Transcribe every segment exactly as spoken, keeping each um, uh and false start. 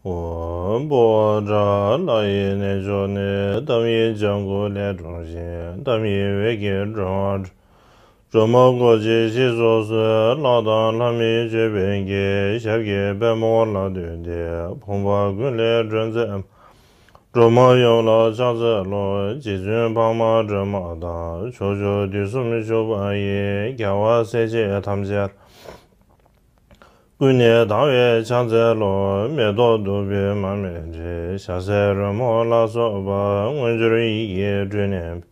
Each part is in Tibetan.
ཨོ། འཕོ་བ་དགྲ་ལྷ་ཡི་གནས་མཆོག་ནས། ཏམ་ཡེ་ལྗང་གུ་ལས་འཁྲུངས་ཤིང་། ཏམ་ཡེ་འོད་ཀྱི་སྒྲོན་མ་སྒྲོལ། སྒྲོལ་མ་སྒོ་འབྱེད་ཞེས་སོགས་སུ། ལྷ་དང་ལྷ་མིའི་ཅོད་པན་གྱིས། ཞབས་ཀྱི་པདྨོ་ལ་བཏུད་དེ། ཕོངས་པ་ཀུན་ལས་སྒྲོལ་མཛད་མ། སྒྲོལ་མ་ཡུམ་ལ་ཕྱག་འཚལ་ལོ། རྗེ་བཙུན་འཕགས་མ་སྒྲོལ་མ་དང་། ཕྱོགས་བཅུ་དུས་གསུམ་བཞུགས་པ་ཡི། རྒྱལ་བ་སྲས་བཅས་ཐམས་ཅད་ལ། ཀུན་ནས་དང་བས་ཕྱག་འཚལ་ལོ། མེ་ཏོག་བདུག་སྤོས་མར་མེ་དྲི། ཞལ་ཟས་རོལ་མོ་ལ་སོགས་པ། དངོས་འབྱོར་ཡིད་ཀྱིས་སྤྲུལ་ནས།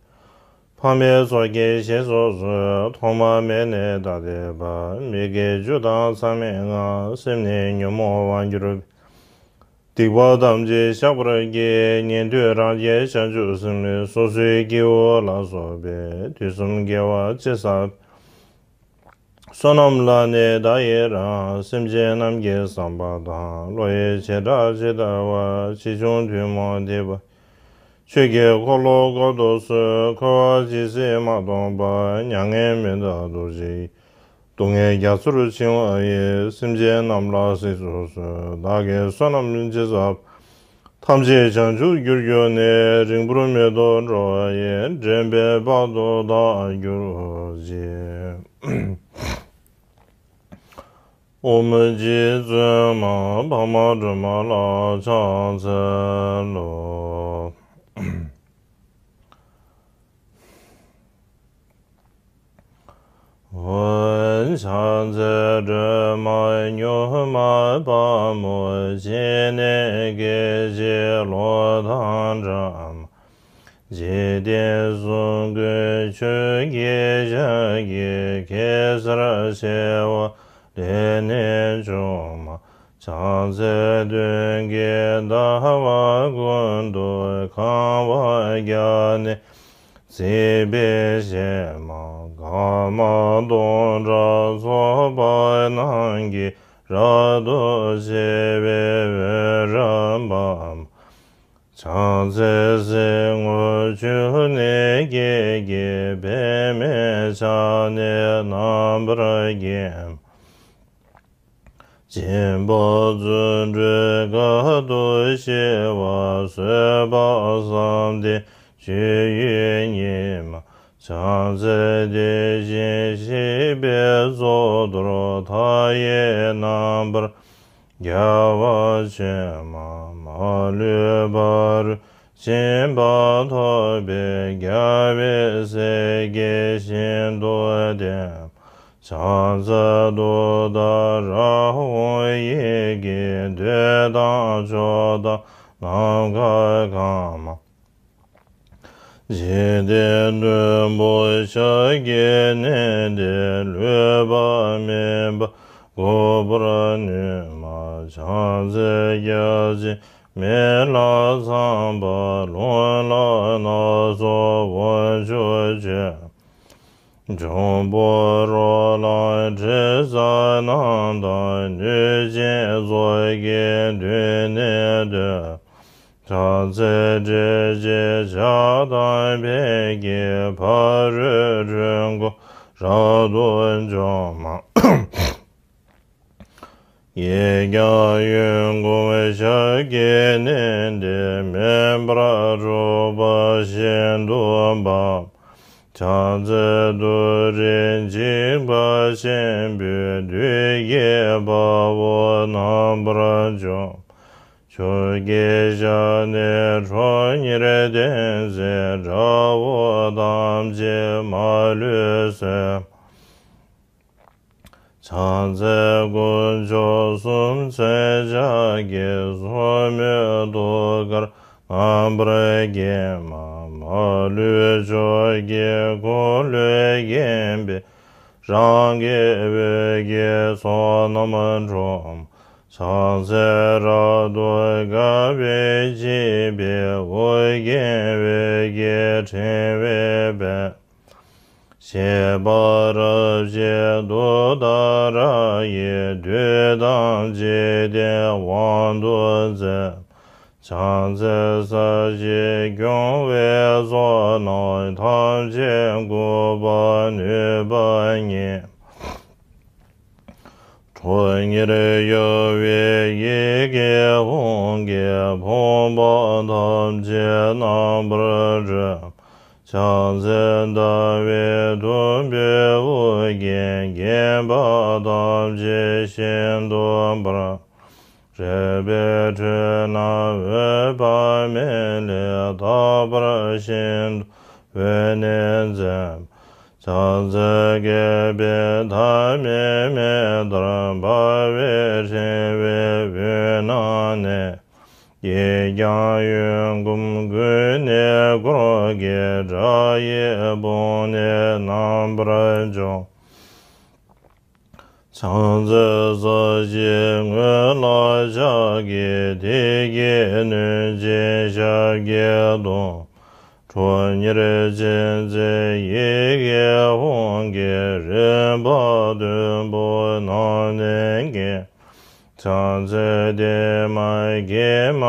ཕ་མའི་ཚོགས་ཀྱིས་ཞེས་སོགས་སུ། ཐོག་མ་མེད་ནས་ད་ལྟའི་བར། མི་དགེ་བཅུ་དང་མཚམས་མེད་ལྔ། སེམས་ནི་ཉོན་མོངས་དབང་གྱུར་པའི། སྡིག་པ་ཐམས་ཅད་བཤགས་པར་བགྱི། ཉན་ཐོས་རང་རྒྱལ་བྱང་ཆུབ་སེམས། སོ་སོའི་སྐྱེ་བོ་ལ་སོགས་པའི། དུས་གསུམ་དགེ་བ་ཅི་བསགས་པའི། བསོད་ནམས་ལ་ནི་བདག་ཡི་རང་། སེམས་ཅན་རྣམས་ཀྱི་བསམ་པ་དང་། བློ་ཡི་བྱེ་བྲག་ཇི་ལྟ་བ། ཆེ་ཆུང་ཐུན་མོང་ཐེག་པ། ཆོས་ཀྱི་འཁོར་ལོ་བསྐོར་དུ་གསོལ། འཁོར་བ་ཇི་སྲིད་མ་སྟོངས་པ། མྱ་ངན་མི་འདའ་རྡོ་རྗེ་ཡི། སྡུག་བསྔལ་རྒྱ་མཚོར་བྱིང་བ་ཡི། སེམས་ཅན་རྣམས་ལ་གཟིགས་སུ་གསོལ། བདག་གིས་བསོད་ནམས་ཅི་བསགས་པ། ཐམས་ཅད་བྱང་ཆུབ་རྒྱུར་གྱུར་ནས། རིང་པོར་མི་ཐོགས་འགྲོ་བ་ཡི། འདྲེན་པས་དཔལ་དུ་བདག་གྱུར་ཅིག་ཨོཾ་རྗེ་བཙུན་མ་འཕགས་མ་སྒྲོལ་མ་ལ་ཕྱག་འཚལ་ལོ། ཕྱག་འཚལ་སྒྲོལ་མ་མྱུར་མ་དཔའ་མོ། སྤྱན་ནི་སྐད་ཅིག་གློག་དང་འདྲ་མ། འཇིག་རྟེན་གསུམ་མགོན་ཆུ་སྐྱེས་ཞལ་གྱི། གེ་སར་བྱེ་བ་ལས་ནི་བྱུང་མ། ཕྱག་འཚལ་སྟོན་ཀའི་ཟླ་བ་ཀུན་ཏུ། གང་བ་བརྒྱ་ནི་གཟིགས་པའི་ཞལ་མ། དཀར་དམར་མདོག་འདྲ་ཚོགས་པ་རྣམས་ཀྱིས། རབ་ཏུ་ཕྱེ་བའི་འོད་རབ་འབར་མ། ཕྱག་འཚལ་གསེར་སྔོ་ཆུ་ནས་སྐྱེས་ཀྱི། པདྨས་ཕྱག་ནི་རྣམ་པར་བརྒྱན་མ། སྦྱིན་པ་བརྩོན་འགྲུས་དཀའ་ཐུབ་ཞི་བ། བཟོད་པ་བསམ་གཏན་སྤྱོད་ཡུལ་ཉིད་མ། ཕྱག་འཚལ་དེ་བཞིན་གཤེགས་པའི་གཙུག་ཏོར། མཐའ་ཡས་རྣམ་པར་རྒྱལ་བ་ཆེན་མ། མ་ལུས་ཕ་རོལ་ཕྱིན་པ་ཐོབ་པའི། རྒྱལ་བའི་སྲས་ཀྱིས་ཤིན་ཏུ་བསྟེན་མ། ཕྱག་འཚལ་ཏུཏྟཱ་ར་ཧཱུྃ་ཡི་གེས། འདོད་དང་ཕྱོགས་དང་ནམ་མཁའ་གང་མ། འཇིག་རྟེན་བདུན་པོ་ཞབས་ཀྱིས་མནན་ཏེ། ལུས་པ་མིན་པ་འགུགས་པར་ནུས་མ། ཕྱག་འཚལ་བརྒྱ་བྱིན་མེ་ལྷ་ཚངས་པ། རླུང་ལྷ་སྣ་ཚོགས་དབང་ཕྱུག་མཆོད། འབྱུང་པོ་རོ་ལངས་དྲི་ཟ་རྣམས་དང་། གནོད་སྦྱིན་ཚོགས་ཀྱིས་མདུན་ནས་བསྟོད། ཕྱག་འཚལ་ཏྲཊ་ཅེས་བྱ་དང་ཕཊ་ཀྱིས། ཕ་རོལ་འཁྲུལ་འཁོར་རབ་ཏུ་འཇོམས་མ། གཡས་བརྐྱང་གཡོན་བསྐུམ་ཞབས་ཀྱིས་མནན་ཏེ། མེ་འབར་འཁྲུགས་པ་ཤིན་ཏུ་འབར་མ། ཕྱག་འཚལ་ཏུ་རེ་འཇིགས་པ་ཆེན་པོས། བདུད་ཀྱི་དཔའ་བོ་རྣམ་པར་འཇོམས་མ། ཆུ་སྐྱེས་ཞལ་ནི་ཁྲོ་གཉེར་ལྡན་མཛད། དགྲ་བོ་ཐམས་ཅད་མ་ལུས་གསོད་མ། ཕྱག་འཚལ་དཀོན་མཆོག་གསུམ་མཚོན་ཕྱག་རྒྱའི། སོར་མོས་ཐུགས་ཀར་རྣམ་པར་བརྒྱན་མ། མ་ལུས་ཕྱོགས་ཀྱི་འཁོར་ལོས་བརྒྱན་པའི། རང་གི་འོད་ཀྱི་ཚོགས་རྣམས་འཁྲུགས་མ། ཕྱག་འཚལ་རབ་ཏུ་དགའ་བའི་བརྗིད་པའི། ཨོ་རྒྱན་འོད་ཀྱི་ཕྲེང་བའི་དཔལ། གཤེགས་པ་རབ་བརྗིད་ཏུཏྟཱ་ར་ཡིས། བདུད་དང་འཇིག་རྟེན་དབང་དུ་མཛད། ཕྱག་འཚལ་ས་གཞི་སྐྱོང་བའི་ཚོགས་རྣམས། ཐམས་ཅད་འགུགས་པར་ནུས་པ་ཉིད་མ། ཁོ་ཉིད་གཡོ་བའི་ཡི་གེ་ཧཱུྃ་གིས་ཕོངས་པ་ཐམས་ཅད་རྣམ་པར་སྒྲོལ། ཕྱག་འཚལ་ཟླ་བའི་དུམ་བུས་དབུ་རྒྱན་བརྒྱན་པ་ཐམས་ཅད་ཤིན་ཏུ་འབར། རལ་པའི་ཁྲོད་ན་འོད་དཔག་མེད་ལས་རྟག་པར་ཤིན་ཏུ་འོད་ནི་འཛིན། ཕྱག་འཚལ་བསྐལ་པའི་མཐའ་མེད་མེ་ལྟར་འབར་བའི་ཕྲེང་བའི་དབུས་ན་གནས། གཡས་བརྐྱང་གཡོན་བསྐུམ་ཀུན་ནས་བསྐོར་དགའི་སྒྲ་ཡིས་ཕོངས་ནས་རྣམ་པར་འཇོམས། ཕྱག་འཚལ་ས་གཞིའི་ངོས་ལ་ཕྱག་གི་མཐིལ་གྱིས་བསྣུན་ཅིང་ཞབས་ཀྱིས་བརྡུང་། ཁྲོ་གཉེར་ཅན་མཛད་ཡི་གེ་ཧཱུྃ་གིས་རིམ་པ་བདུན་པོ་རྣམས་ནི་བགྱིས། ཕྱག་འཚལ་བདེ་མ་དགེ་མ་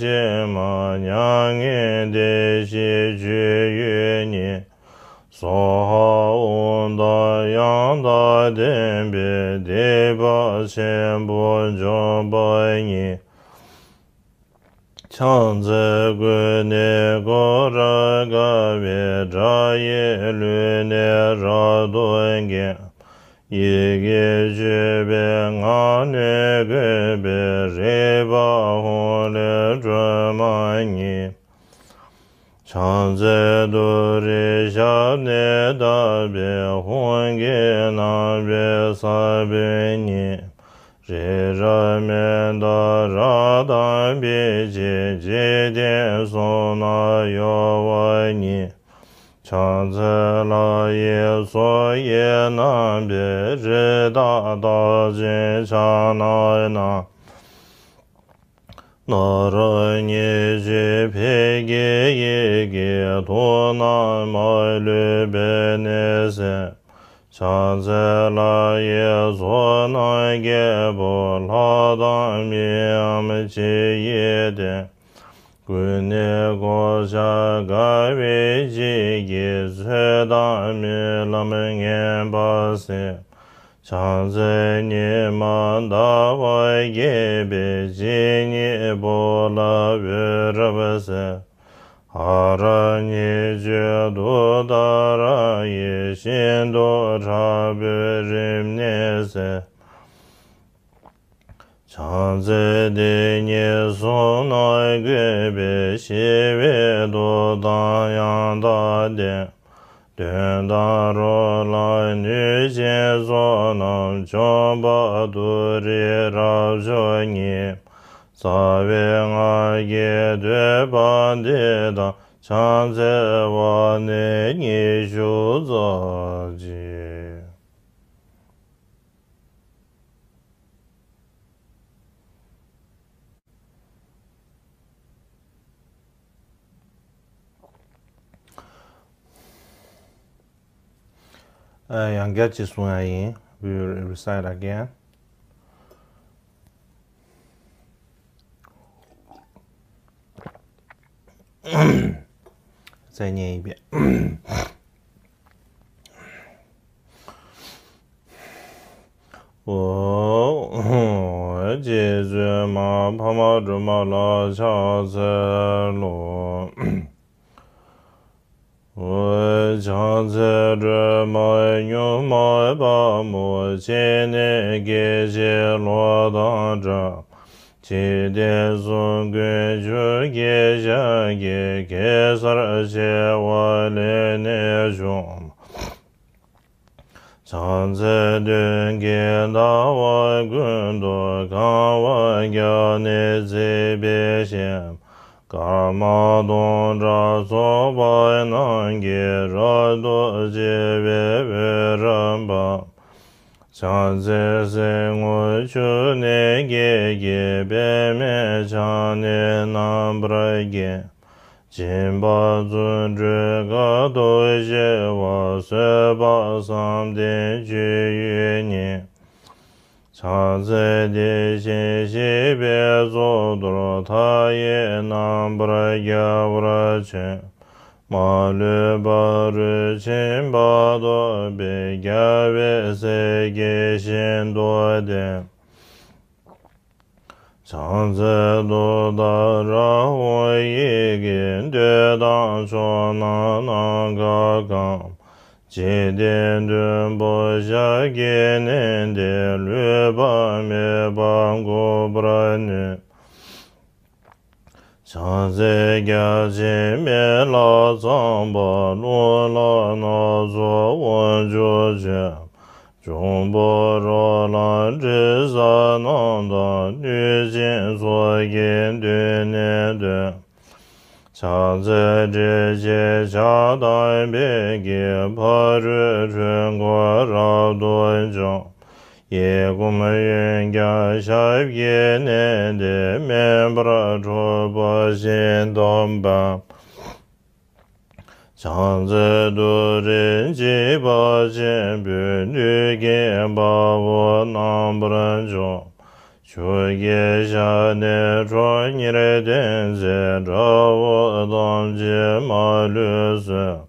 ཞི་མ་མྱ་ངན་འདས་ཞི་སྤྱོད་ཡུལ་ཉིད། སྭཱ་ཧཱ་ཨོཾ་དང་ཡང་དག་ལྡན་པས་སྡིག་པ་ཆེན་པོ་འཇོམས་པ་ཉིད། ཕྱག་འཚལ་ཀུན་ནས་བསྐོར་རབ་དགའ་བའི་སྒྲ་ཡིས་ལུས་ནི་རབ་ཏུ་འགེངས། ཡི་གེ་བཅུ་པའི་ངག་ནི་བཀོད་པའི་རིག་པ་ཧཱུྃ་ལས་སྒྲོལ་མ་ཉིད། ཕྱག་འཚལ་ཏུ་རེའི་ཞབས་ནི་བརྡབས་པའི་ཧཱུྃ་གི་རྣམ་པའི་ས་བོན་ཉིད། རི་རབ་མནྡ་ར་དང་འབིགས་བྱེད་འཇིག་རྟེན་གསུམ་ན་གཡོ་བ་ཉིད། ཕྱག་འཚལ་ལྷ་ཡི་མཚོ་ཡི་རྣམ་པའི་རི་དྭགས་རྟགས་ཅན་ཕྱག་ན་བསྣམས། ན་རོ་ཉི་ཤུའི་ཕཊ་ཀྱི་ཡི་གེས་དུག་རྣམས་མ་ལུས་པས་ནི་སེལ། ཕྱག་འཚལ་ལྷ་ཡི་ཚོགས་རྣམས་རྒྱལ་པོ་ལྷ་དང་མིའམ་ཅི་ཡིས་བསྟེན། ཀུན་ནས་བསྐོར་ཞིང་དགའ་བའི་བརྗིད་ཀྱིས་ཚོགས་དང་རྨི་ལམ་ངན་པ་སེལ། ཕྱག་འཚལ་ཉི་མ་ཟླ་བ་རྒྱས་པའི་ཕྱི་ཉིན་པོ་ལ་འོད་རབ་གསལ། ཧ་ར་ཉི་ཤུས་གདུགས་དང་ར་ཡིས་ཤིན་ཏུ་དྲག་པོའི་རིམས་ནད་སེལ། ཕྱག་འཚལ་དེ་ཉིད་གསུམ་རྣམས་བཀོད་པའི་ཞི་བའི་མཐུ་དང་ཡང་དག་ལྡན། གདོན་དང་རོ་ལངས་གནོད་སྦྱིན་སོགས་རྣམས་འཇོམས་པ་ཏུ་རེའི་རབ་མཆོག་ཉིད། རྩ་བའི་སྔགས་ཀྱི་བསྟོད་པ་འདི་དང་ཕྱག་འཚལ་བ་ནི་ཉི་ཤུ་རྩ་གཅིག། ཨ། ཡང་བསྐྱར་ཅིག་གསུང་ཡ་ཡིན། We'll recite again. ཚད་ཉན་ཡིན་པས། ཨོ། རྗེ་བཙུན་མ་འཕགས་མ་སྒྲོལ་མ་ལ་ཕྱག་འཚལ་ལོ། ཨོ། ཕྱག་འཚལ་སྒྲོལ་མ་མྱུར་མ་དཔའ་མོ། སྤྱན་ནི་སྐད་ཅིག་གློག་དང་འདྲ། འཇིག་རྟེན་གསུམ་མགོན་ཆུ་སྐྱེས་ཞལ་གྱི། གེ་སར་བྱེ་བ་ལས་ནི་བྱུང་། ཕྱག་འཚལ་སྟོན་ཀའི་ཟླ་བ་ཀུན་ཏུ། གང་བ་བརྒྱ་ནི་བརྩེགས་པའི་ཞལ། སྐར་མ་སྟོང་ཕྲག་ཚོགས་པ་རྣམས་ཀྱིས། རབ་ཏུ་ཕྱེ་བའི་འོད་རབ་འབར། ཕྱག་འཚལ་སེར་སྔོ་ཆུ་ནས་སྐྱེས་ཀྱི། པདྨས་ཕྱག་ནི་རྣམ་པར་བརྒྱན། སྦྱིན་པ་བརྩོན་འགྲུས་དཀའ་ཐུབ་ཞི་བ། བཟོད་པ་བསམ་གཏན་སྤྱོད་ཡུལ་ཉིད། ཕྱག་འཚལ་དེ་བཞིན་གཤེགས་པའི་གཙུག་ཏོར། མཐའ་ཡས་རྣམ་པར་རྒྱལ་བར་མཚོན། མ་ལུས་ཕ་རོལ་ཕྱིན་པ་ཐོབ་པའི་རྒྱལ་བའི་སྲས་ཀྱི་ཞིང་དུ་བསྟེན། བྱང་རྩེ་ཏུཏྟཱ་ར་ཧཱུྃ་ཡི་གེས་འདོད་དང་ཕྱོགས་རྣམས་ནམ་མཁའ་གང་། འཇིག་རྟེན་བདུན་པོ་ཞབས་ཀྱིས་མནན་ཏེ། ལུས་པ་མེད་པར་འགུགས་པར་ནུས། བྱང་རྩེ་རྒྱ་ཆེན་མེ་ལྷ་ཚངས་པ། རླུང་ལྷ་སྣ་ཚོགས་དབང་ཕྱུག་མཆོད། འབྱུང་པོ་རོ་ལངས་དྲི་ཟ་རྣམས་དང་། གནོད་སྦྱིན་ཚོགས་ཀྱིས་མདུན་ནས་བསྟོད། བྱང་རྩེ་ཏྲཊ་ཅེས་བྱ་དམ་པའི་དཀྱིལ། ཕ་རོལ་འཁྲུལ་འཁོར་རབ་ཏུ་འཇོམས། གཡས་བསྐུམ་གཡོན་བརྐྱང་ཞབས་ཀྱིས་མནན་ཏེ། མེ་འབར་འཁྲུགས་པ་ཤིང་སྡོང་འབར། བྱང་རྩེ་ཏུ་རེ་འཇིགས་པ་ཆེན་པོས། བདུད་ཀྱི་དཔའ་བོ་རྣམ་པར་འཇོམས། ཆུ་སྐྱེས་ཞལ་ནས་ཁྲོ་གཉེར་ལྡན་མཛད། དགྲ་བོ་ཐམས་ཅད་མ་ལུས་གསོད།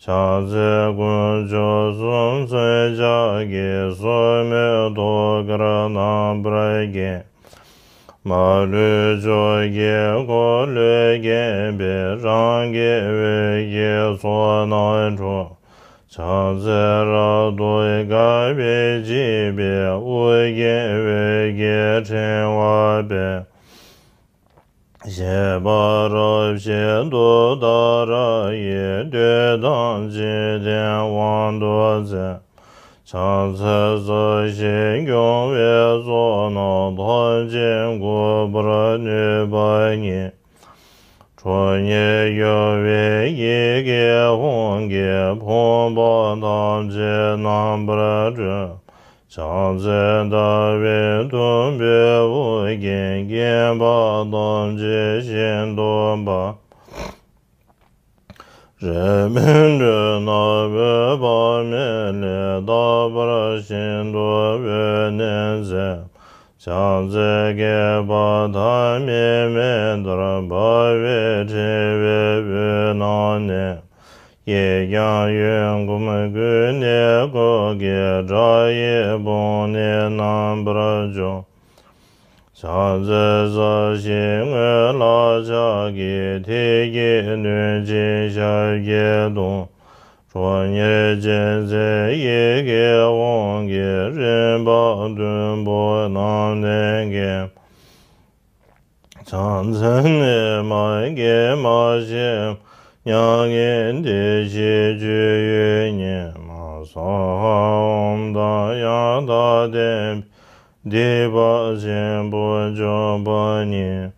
བྱང་རྩེ་དཀོན་མཆོག་གསུམ་མཚོན་ཕྱག་གིས། སོར་མོས་ཐུགས་ཀར་རྣམ་པར་བརྒྱན། མ་ལུས་ཕྱོགས་ཀྱི་འཁོར་ལོས་བརྒྱན་པའི། རང་གི་འོད་ཀྱི་ཚོགས་རྣམས་འཁྲུགས། བྱང་རྩེ་རབ་ཏུ་དགའ་བས་འཇིགས་པའི། ཨོ་རྒྱན་འོད་ཀྱི་ཕྲེང་བ་སྤེལ། བཞད་པ་རབ་བཞད་ཏུཏྟཱ་ར་ཡིས། འདོད་དང་འཇིག་རྟེན་དབང་དུ་མཛད། བྱང་རྩེ་ས་གཞི་སྐྱོང་བའི་ཚོགས་རྣམས། ཐམས་ཅད་འགུགས་པར་ནུས་པ་ཉིད། ཁྲོ་གཉེར་གཡོ་བའི་ཡི་གེ་ཧཱུྃ་གིས། ཕོངས་པ་ཐམས་ཅད་རྣམ་པར་སྒྲོལ། བྱང་རྩེ་ཟླ་བའི་དུམ་བུས་དབུ་བརྒྱན། བརྒྱན་པ་ཐམས་ཅད་ཤིན་ཏུ་འབར། རེག་མི་འགྲོ་ནག་པོའི་དཔག་མེད་ལས། རྟག་པར་ཤིན་ཏུ་འོད་ནི་མཛད། བྱང་རྩེ་བསྐལ་པ་ཐ་མའི་མེ་ལྟར། འབར་བའི་ཕྲེང་བའི་འོད་རྣམས་ནི། གཡས་བརྐྱང་གཡོན་བསྐུམ་ཀུན་ནས་བསྐོར་གྱིས། དགྲ་ཡི་དཔུང་ནི་རྣམ་པར་འཇོམས། བྱང་རྩེ་ས་གཞིའི་ངོས་ལ་ཕྱག་གི། མཐིལ་གྱིས་བསྣུན་ཅིང་ཞབས་ཀྱིས་བརྡུང་། ཁྲོ་གཉེར་ཅན་མཛད་ཡི་གེ་ཧཱུྃ་གིས། རིམ་པ་བདུན་པོ་རྣམས་ནི་འགེམས། བྱང་རྩེ་ནི་མ་སྐྱེས་མ་ཤི་མྱ་ངན་འདས་ཞི་སྤྱོད་ཡུལ་ཉིད་མ། སྭཱ་ཧཱ་ཨོཾ་དང་ཡང་དག་ལྡན་པས། སྡིག་པ་ཆེན་པོ་འཇོམས་པ་ཉིད།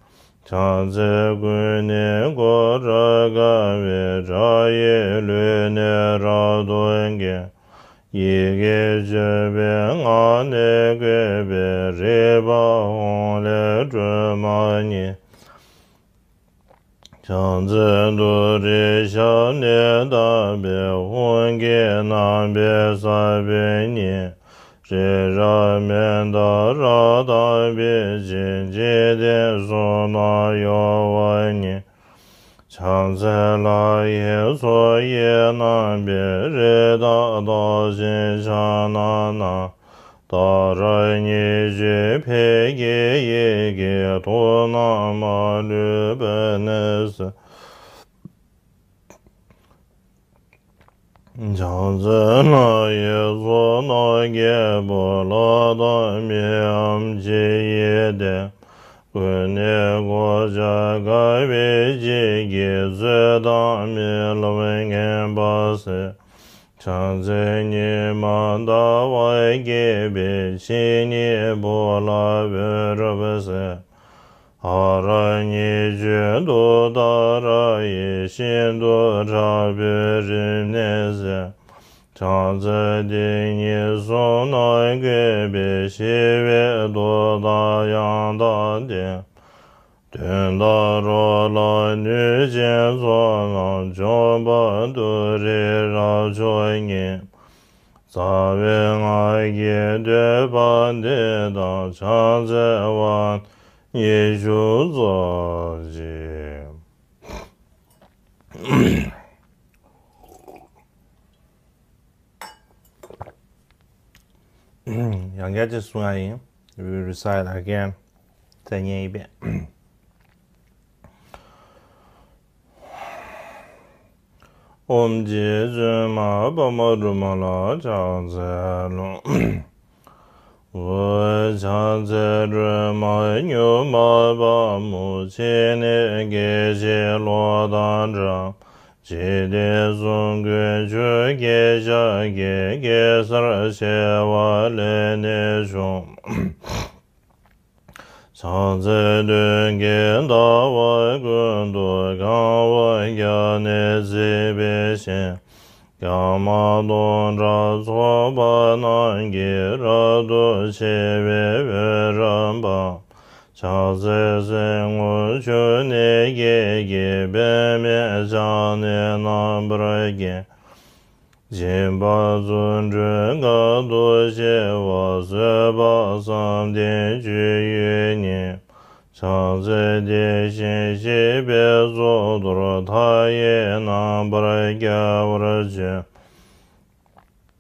བྱང་རྩེ་ཀུན་ནས་བསྐོར་རབ་དགའ་བའི། དགྲ་ཡི་ལུས་ནི་རབ་ཏུ་འགེམས། ཡི་གེ་བཅུ་པའི་ངག་ནི་བཀོད་པའི། རིག་པ་ཧཱུྃ་ལས་སྒྲོལ་མ་ཉིད། བྱང་རྩེ་ཏུ་རེའི་ཞབས་ནི་བརྡབས་པའི། ཧཱུྃ་གི་རྣམ་པའི་ས་བོན་ཉིད། རི་རབ་མནྡ་ར་དང་འབིགས་བྱེད། འཇིག་རྟེན་གསུམ་རྣམས་གཡོ་བ་ཉིད། བྱང་རྩེ་ལྷ་ཡི་མཚོ་ཡི་རྣམ་པའི། རི་དྭགས་རྟགས་ཅན་ཕྱག་ན་བསྣམས། ཏཱ་ར་གཉིས་བརྗོད་ཕཊ་ཀྱི་ཡི་གེས། དུག་རྣམས་མ་ལུས་པ་ནི་སེལ། བྱང་རྩེ་ལྷ་ཡི་ཚོགས་རྣམས་རྒྱལ་པོ། ལྷ་དང་མིའམ་ཅི་ཡིས་བསྟེན། ཀུན་ནས་གོ་ཆ་དགའ་བའི་བརྗིད་ཀྱིས། རྩོད་དང་རྨི་ལམ་ངན་པ་སེལ། བྱང་རྩེ་ཉི་མ་ཟླ་བ་རྒྱས་པའི། ཕྱི་ཉིན་བུ་ལ་འོད་རབ་གསལ། ཧ་ར་གཉིས་བརྗོད་ཏུཏྟཱ་ར་ཡིས། ཤིན་ཏུ་དྲག་པོའི་རིམས་ནད་སེལ། བྱང་རྩེ་སྡིག་ཉེས་གསུམ་རྣམས་བཀོད་པའི། ཞི་བའི་མཐུ་དང་ཡང་དག་ལྡན། གདོན་དང་རོ་ལངས་གནོད་སྦྱིན་ཚོགས་རྣམས། འཇོམས་པ་ཏུ་རེའི་རབ་མཆོག་ཉིད། རྩ་བའི་སྔགས་ཀྱི་བསྟོད་པ་འདི་དང་། བྱང་རྩེ་བར་ཉི་ཤུ་རྩ་གཅིག། ཡང་བསྐྱར་ཅིག་གསུང་ཡ་ཡིན། We recite again. དེ་ཉན་ཡིན་པས། ཨོཾ་རྗེ་བཙུན་མ་དཔའ་མོ་སྒྲོལ་མ་ལ་ཕྱག་འཚལ་ལོ། འོད་ཕྱག་འཚལ་སྒྲོལ་མ་མྱུར་མ་དཔའ་མོ། ཕྱི་ནས་དགེ་བཤེས་ཀླུ་དང་འདྲ། འཇིག་རྟེན་གསུམ་མགོན་ཆུ་སྐྱེས་ཤཱཀྱའི། གེ་སར་བྱེ་བ་ལས་ནི་བྱུང་། ཕྱག་འཚལ་སྟོན་ཀའི་ཟླ་བ་ཀུན་ཏུ། གང་བ་བརྒྱ་ནི་བརྩེགས་པའི་ཞིང་། སྐར་མ་སྟོང་ཕྲག་ཚོགས་པ་རྣམས་ཀྱིས། རབ་ཏུ་ཕྱེ་བའི་འོད་རབ་འབར། ཕྱག་འཚལ་སེར་སྔོ་ཆུ་ནས་སྐྱེས་ཀྱི། པདྨས་ཕྱག་ནི་རྣམ་པར་བརྒྱན། སྦྱིན་པ་རྫུ་འཕྲུལ་དཀའ་ཐུབ་ཆེ་བ། བཟོད་པ་བསམ་གཏན་སྤྱོད་ཡུལ་ཉིད། ཕྱག་འཚལ་དེ་བཞིན་གཤེགས་པའི་གཙུག་ཏོར། མཐའ་ཡས་རྣམ་པར་རྒྱལ་བར་སྤྱོད།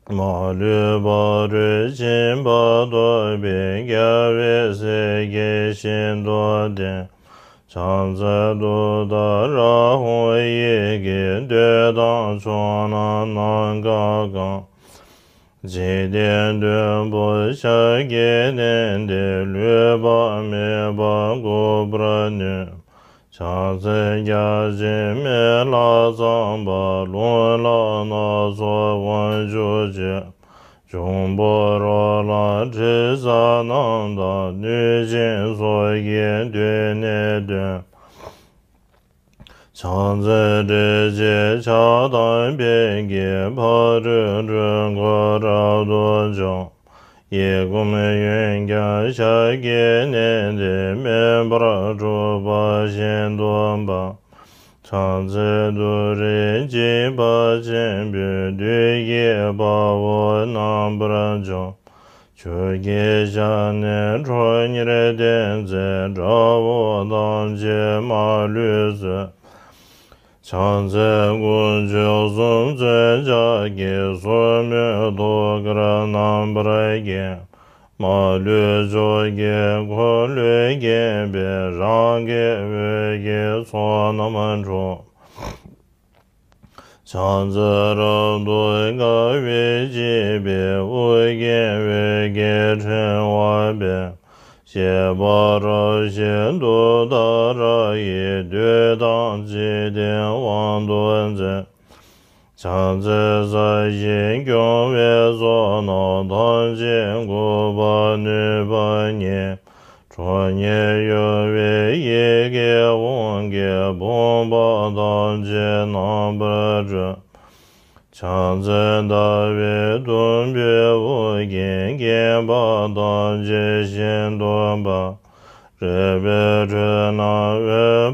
མ་ལུས་ཕ་རོལ་ཕྱིན་པ་ཐོབ་པའི། རྒྱལ་བའི་སྲས་ཀྱིས་ཤིན་ཏུ་བསྟེན། ཕྱག་འཚལ་ཏུཏྟཱ་ར་ཧཱུྃ་ཡི་གེས། འདོད་དང་ཕྱོགས་རྣམས་ནམ་མཁའ་གང་། འཇིག་རྟེན་བདུན་པོ་ཤཱཀྱའི་གདན་ཏེ། ལུས་པ་མེད་པར་འགུགས་པར་ནུས། ཕྱག་འཚལ་བརྒྱ་བྱིན་མེ་ལྷ་ཚངས་པ། རླུང་ལྷ་སྣ་ཚོགས་དབང་ཕྱུག་བཅས། འབྱུང་པོ་རོ་ལངས་དྲི་ཟ་རྣམས་དང་། གནོད་སྦྱིན་ཚོགས་ཀྱིས་མདུན་ནས་བསྟོད། ཕྱག་འཚལ་ཏྲཊ་ཅེས་བྱ་དང་ཕཊ་ཀྱིས། ཕ་རོལ་འཁྲུལ་འཁོར་རབ་ཏུ་འཇོམས། གཡས་བསྐུམ་གཡོན་བརྐྱང་ཤཱཀྱའི་གདན་ཏེ། མེ་འབར་འཁྲུགས་པ་ཤིན་ཏུ་འབར། ཕྱག་འཚལ་ཏུ་རེ་འཇིགས་པ་ཆེན་པོས། བདུད་ཀྱི་དཔའ་བོ་རྣམ་པར་འཇོམས། ཆུ་སྐྱེས་ཞལ་ནས་ཁྲོ་གཉེར་ལྡན་མཛད། དགྲ་བོ་ཐམས་ཅད་མ་ལུས་གསོད། ཕྱག་འཚལ་དཀོན་མཆོག་གསུམ་མཚོན་ཕྱག་རྒྱའི། སོར་མོས་ཐུགས་ཀར་རྣམ་པར་བརྒྱན། མ་ལུས་ཕྱོགས་ཀྱི་འཁོར་ལོས་བརྒྱན་པའི། རང་གི་འོད་ཀྱི་ཚོགས་རྣམས་འཁྲུགས། ཕྱག་འཚལ་རབ་ཏུ་དགའ་བའི་བརྗིད་པའི། ཨོ་རྒྱན་འོད་ཀྱི་ཕྲེང་བ་སྤེལ། བཞད་པ་རབ་བཞད་ཏུཏྟཱ་ར་ཡིས། འདོད་དང་འཇིག་རྟེན་དབང་དུ་མཛད། ཕྱག་འཚལ་ས་གཞི་སྐྱོང་བའི་ཚོགས་རྣམས། ཐམས་ཅད་འགུགས་པར་ནུས་པ་ཉིད། ཁྲོ་གཉེར་གཡོ་བའི་ཡི་གེ་ཧཱུྃ་གིས། ཕོངས་པ་ཐམས་ཅད་རྣམ་པར་སྒྲོལ། ཕྱག་འཚལ་ཟླ་བའི་དུམ་བུས་དབུ་བརྒྱན། བརྒྱན་པ་ཐམས་ཅད་ཤིན་ཏུ་འབར། རལ་པའི་ཁྲོད་ན་འོད་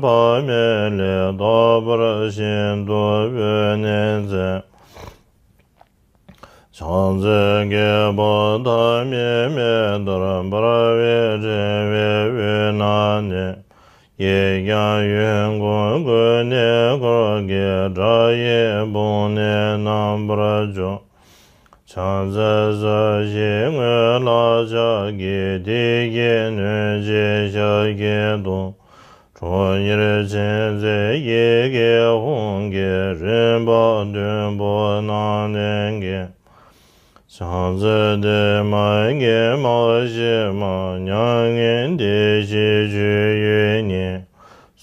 དཔག་མེད་ལས། རྟག་པར་ཤིན་ཏུ་འོད་ནི་མཛད། ཕྱག་འཚལ་བསྐལ་པ་ཐ་མའི་མེ་ལྟར། འབར་བའི་ཕྲེང་བའི་དབུས་ན་གནས། གཡས་བརྐྱང་གཡོན་བསྐུམ་ཀུན་ནས་བསྐོར་དགའི། དགྲ་ཡི་དཔུང་ནི་རྣམ་པར་འཇོམས། ཕྱག་འཚལ་ས་གཞིའི་ངོས་ལ་ཕྱག་གི། བདུད་ཀྱིས་གནོད་བྱེད་ཤཱཀྱའི་གདུང་། ཁྲོ་གཉེར་ཅན་མཛད་ཡི་གེ་ཧཱུྃ་གིས། རིམ་པ་བདུན་པོ་རྣམས་ནི་འགེམས། ཕྱག་འཚལ་བདེ་མ་དགེ་མ་ཞི་མ། མྱ་ངན་འདས་ཞི་སྤྱོད་ཡུལ་ཉིད།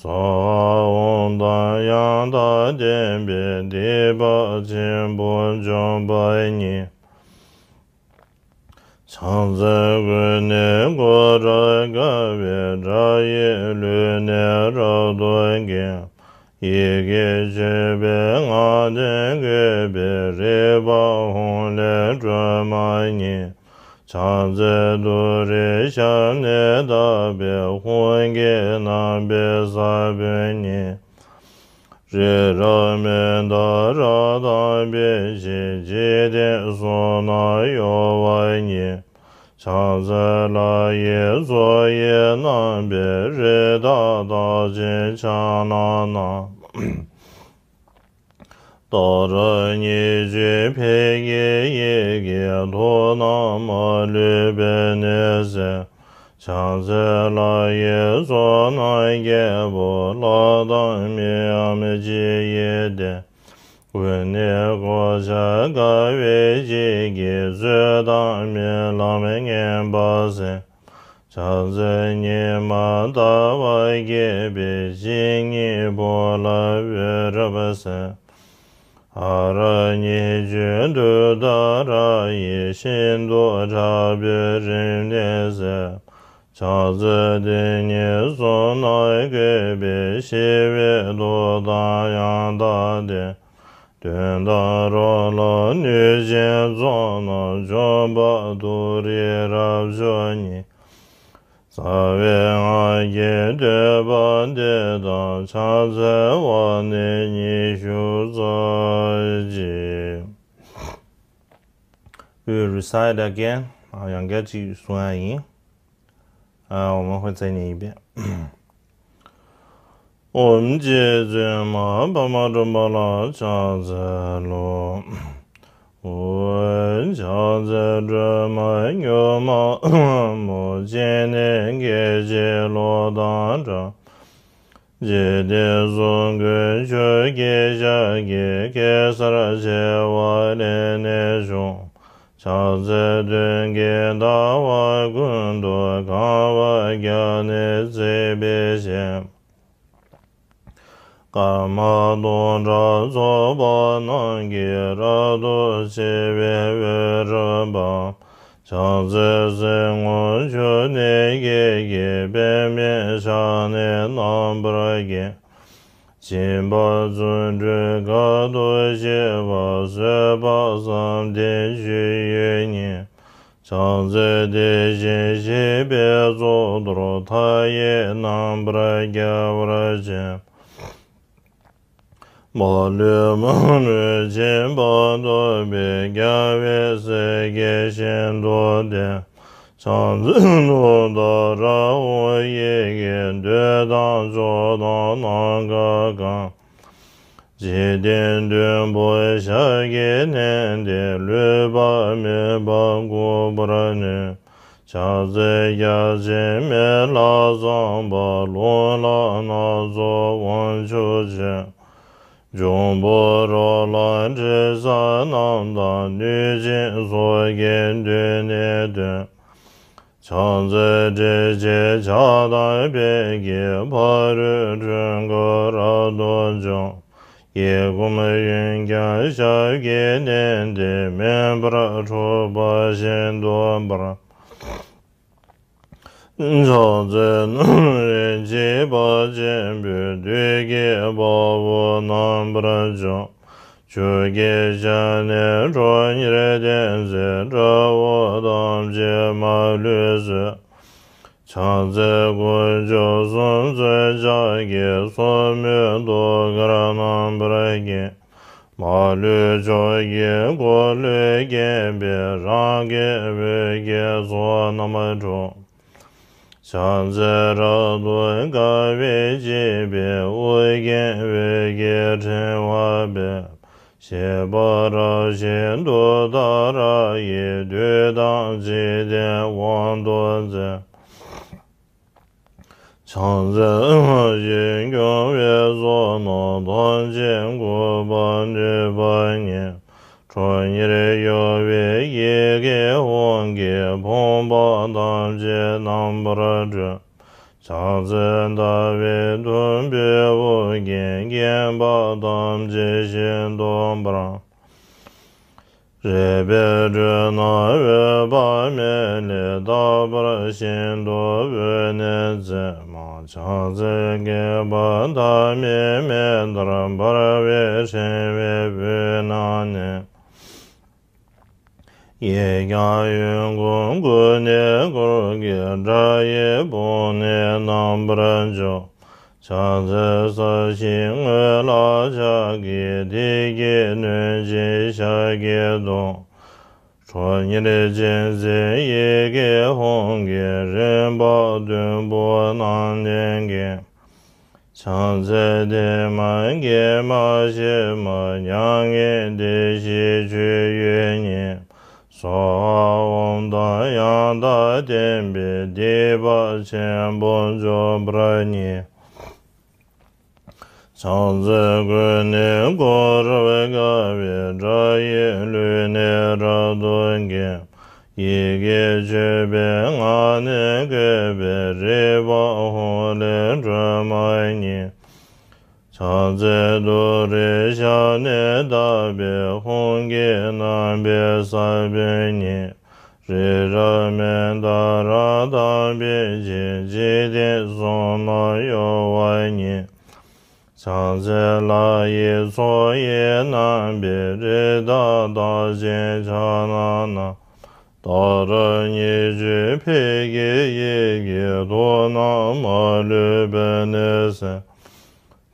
སྭཱ་ཧཱ་ཨོཾ་དང་ཡང་དག་ལྡན་པས། སྡིག་པ་ཆེན་པོ་འཇོམས་པ་ཉིད། ཕྱག་འཚལ་ཀུན་ནས་བསྐོར་དགའ་བའི། དགྲ་ཡི་ལུས་ནི་རབ་ཏུ་འགེམས། ཡི་གེ་མཆོད་པའི་སྔགས་ནི་བཀོད་པའི། རིག་པ་ཧཱུྃ་ལས་སྒྲོལ་མ་ཉིད། ཕྱག་འཚལ་ཏུ་རེའི་ཞབས་ནི་བརྡབས་པའི། ཧཱུྃ་གི་རྣམ་པའི་ས་བོན་ཉིད། རི་རབ་མནྡ་ར་དང་འབིགས་བྱེད། འཇིག་རྟེན་གསུམ་ན་གཡོ་བ་ཉིད། ཕྱག་འཚལ་ལྷ་ཡི་མཚོ་ཡི་རྣམ་པའི། རི་དྭགས་རྟགས་ཅན་ཕྱག་ན་བསྣམས། ཏཱ་ར་གཉིས་བརྗོད་ཕཊ་ཀྱི་ཡི་གེ་ཐོག་ན་མ་ལུས་པའི་གནས་ཟེར། ཕྱག་འཚལ་ལྷ་ཡི་ཚོགས་རྣམས་རྒྱལ་པོ་ལྷ་དང་མིའམ་ཅི་ཡིན་ཏེ། ཀུན་ནས་གོ་ཆ་དགའ་བའི་བརྗིད་ཀྱིས་བཟོད་དང་རྨི་ལམ་ངན་པ་ཟེར། ཕྱག་འཚལ་ཉི་མ་ཟླ་བ་རྒྱས་པའི་བཤེས་གཉེན་པོ་ལ་འོད་རབ་གསལ། ཧ་ར་གཉིས་བརྗོད་ཏུཏྟཱ་ར་ཡིས་ཤིན་ཏུ་དྲག་པོའི་རིམས་ནད་སེལ། ཕྱག་འཚལ་དེ་ཉིད་གསུང་རྣམས་བཀོད་པའི་ཞི་བའི་མཐུ་དང་ཡང་དག་ལྡན། གདོན་དང་རོ་ལངས་གནོད་སྦྱིན་ཚོགས་རྣམས་འཇོམས་པ་ཏུ་རེ་རབ་མཆོག་ཉིད། རྩ་བའི་སྔགས་ཀྱི་བསྟོད་པ་འདི་དང་ཕྱག་འཚལ་བ་ནི་ཉི་ཤུ་རྩ་གཅིག We'll recite again. ཡང་བསྐྱར་ཅིག་གསུང་ཡ་ཡིན། ཨ། འོ་མ་ཧོ་ཙེ་ནི་ཡིན་པས། ཨོཾ་རྗེ་བཙུན་མ་འཕགས་མ་སྒྲོལ་མ་ལ་ཕྱག་འཚལ་ལོ། ཨོཾ་ཕྱག་འཚལ་སྒྲོལ་མ་མྱུར་མ་མོ། སྤྱན་ནི་སྐད་ཅིག་གློག་དང་འདྲ། འཇིག་རྟེན་གསུམ་མགོན་ཆུ་སྐྱེས་ཞལ་གྱི་གེ་སར་བྱེ་བ་ལས་ནི་བྱུང་། ཕྱག་འཚལ་སྟོན་ཀའི་ཟླ་བ་ཀུན་ཏུ་གང་བར་བརྒྱ་ནི་བརྩེགས་པའི་ཞལ། སྐར་མ་སྟོང་ཕྲག་ཚོགས་པ་རྣམས་ཀྱིས་རབ་ཏུ་ཕྱེ་བའི་འོད་རབ་འབར། ཕྱག་འཚལ་སེར་སྔོ་ཆུ་ནས་སྐྱེས་ཀྱི་པདྨས་ཕྱག་ནི་རྣམ་པར་བརྒྱན། སྦྱིན་པ་བརྩོན་འགྲུས་དཀའ་ཐུབ་ཞི་བ་བཟོད་པ་བསམ་གཏན་སྤྱོད་ཡུལ་ཉིད། ཕྱག་འཚལ་དེ་བཞིན་གཤེགས་པའི་གཙུག་ཏོར་མཐའ་ཡས་རྣམ་པར་རྒྱལ་བར་བྱོན། མ་ལུས་མ་ལུས་སྦྱིན་པ་སྟོབས་པའི་རྒྱལ་བའི་སྲས་ཀྱིས་ཤིན་ཏུ་བསྟེན། ཕྱག་འཚལ་ཏུཏྟཱ་ར་ཧཱུྃ་ཡི་གེས་འདོད་དང་ཕྱོགས་དང་ནམ་མཁའ་གང་། འཇིག་རྟེན་བདུན་པོ་ཞབས་ཀྱིས་མནན་ཏེ་ལུས་པ་མེད་པར་འགུགས་པར་ནུས། ཕྱག་འཚལ་བརྒྱ་བྱིན་མེ་ལྷ་བསངས་པ་རླུང་ལྷ་སྣ་ཚོགས་དབང་ཕྱུག་མཆོད། འབྱུང་པོ་རོ་ལངས་དྲི་ཟ་རྣམས་དང་གནོད་སྦྱིན་ཚོགས་ཀྱིས་མདུན་ནས་བཏོན། ཕྱག་འཚལ་ཏྲཊ་ཅེས་བྱ་དང་ཕཊ་ཀྱིས་ཕ་རོལ་འཁྲུལ་འཁོར་རབ་ཏུ་འཇོམས། གཡས་བསྐུམ་གཡོན་བརྐྱང་ཞབས་ཀྱིས་མནན་ཏེ་མེ་འབར་འཁྲུག་པ་ཤིན་ཏུ་འབར། ཕྱག་འཚལ་རྣམ་འདྲེན་བྱེད་པ་ཆེན་པོས་བདུད་ཀྱི་དཔའ་བོ་རྣམ་པར་འཇོམས། ཆུ་སྐྱེས་ཞལ་ནས་ཁྲོ་གཉེར་ལྡན་མཛད་དགྲ་བོ་ཐམས་ཅད་མ་ལུས་གསོད། ཕྱག་འཚལ་དཀོན་མཆོག་གསུམ་མཚོན་ཕྱག་གིས་སོར་མོས་ཐུགས་ཀར་རྣམ་པར་བརྒྱན། མ་ལུས་ཕྱོགས་ཀྱི་འཁོར་ལོས་བརྒྱན་པའི་རང་གི་འོད་ཀྱི་ཚོགས་རྣམས་འཁྲུགས། ཕྱག་འཚལ་རབ་ཏུ་དགའ་བའི་བརྗིད་པའི་དབུ་རྒྱན་འོད་ཀྱི་ཕྲེང་བ་སྤེལ། བཞད་པ་རབ་བཞད་ཏུཏྟཱ་ར་ཡིས་བདུད་དང་འཇིག་རྟེན་དབང་དུ་མཛད། ཕྱག་འཚལ་ཞིང་སྐྱོང་བའི་ཚོགས་རྣམས་ཐམས་ཅད་འགུགས་པར་ནུས་པ་ཉིད། ཁྲོ་གཉེར་གཡོ་བའི་ཡི་གེ་ཧཱུྃ་གིས་ཕོངས་པ་ཐམས་ཅད་རྣམ་པར་སྒྲོལ། ཕྱག་འཚལ་ཟླ་བའི་དུམ་བུས་དབུ་རྒྱན་བརྒྱན་པ་ཐམས་ཅད་ཤིན་ཏུ་འབར། རལ་པའི་སྒྲོན་ནག་འོད་དཔག་མེད་ལས་རྟག་པར་ཤིན་ཏུ་འོད་ནི་མཛད་མ། ཕྱག་འཚལ་བསྐལ་པ་མཐའ་མེད་མེ་ལྟར་འབར་བའི་ཕྲེང་བའི་དབུས་ན་གནས། གཡས་བརྐྱང་གཡོན་བསྐུམ་ཀུན་ནས་བསྐོར་གྱི་དགྲ་ཡི་དཔུང་ནི་རྣམ་པར་འཇོམས། ཕྱག་འཚལ་ས་གཞིའི་ངོས་ལ་ཕྱག་གི་མཐིལ་གྱིས་བསྣུན་ཅིང་ཞབས་ཀྱིས་བརྡུང་། ཁྲོ་གཉེར་ཅན་མཛད་ཡི་གེ་ཧཱུྃ་གིས་རིམ་པ་བདུན་པོ་རྣམས་ལྡན་བརྒྱན། བྱང་རྩེ་དེ་མ་གེ་མ་ཤེ་མ་མྱ་ངན་འདས་ཞི་མཆོད་ཡོན་ཉིད། སྭཱ་ཧཱ་ཨོཾ་དང་ཡང་དག་ལྡན་པའི་སྡིག་པ་ཆེན་པོ་འཇོམས་པ་ཉིད། བྱང་རྩེ་ཀུན་ནས་བསྐོར་བར་དཀའ་བའི་དགྲ་ཡི་ལུས་ནི་རབ་ཏུ་འགེམས། ཡི་གེ་བཅུ་པའི་ངག་ནི་བཀོད་པའི་རིག་པ་ཧཱུྃ་ལས་སྒྲོལ་མ་ཉིད། བྱང་རྩེ་ཏུ་རེའི་ཞབས་ནི་བརྡབས་པའི་ཧཱུྃ་གི་རྣམ་པའི་ས་བོན་ཉིད། རི་རབ་མན་དཱ་ར་དང་འབིགས་བྱེད་འཇིག་རྟེན་གསུམ་རྣམས་གཡོ་བ་ཉིད། བྱང་རྩེ་ལྷ་ཡི་ཚོགས་ཀྱིས་བསྣམས་པའི་རི་དྭགས་རྟགས་ཅན་ཕྱག་ན་བསྣམས། ཏཱ་ར་གཉིས་བརྗོད་ཕཊ་ཀྱི་ཡི་གེས་དུག་རྣམས་མ་ལུས་པ་ནི་སེལ།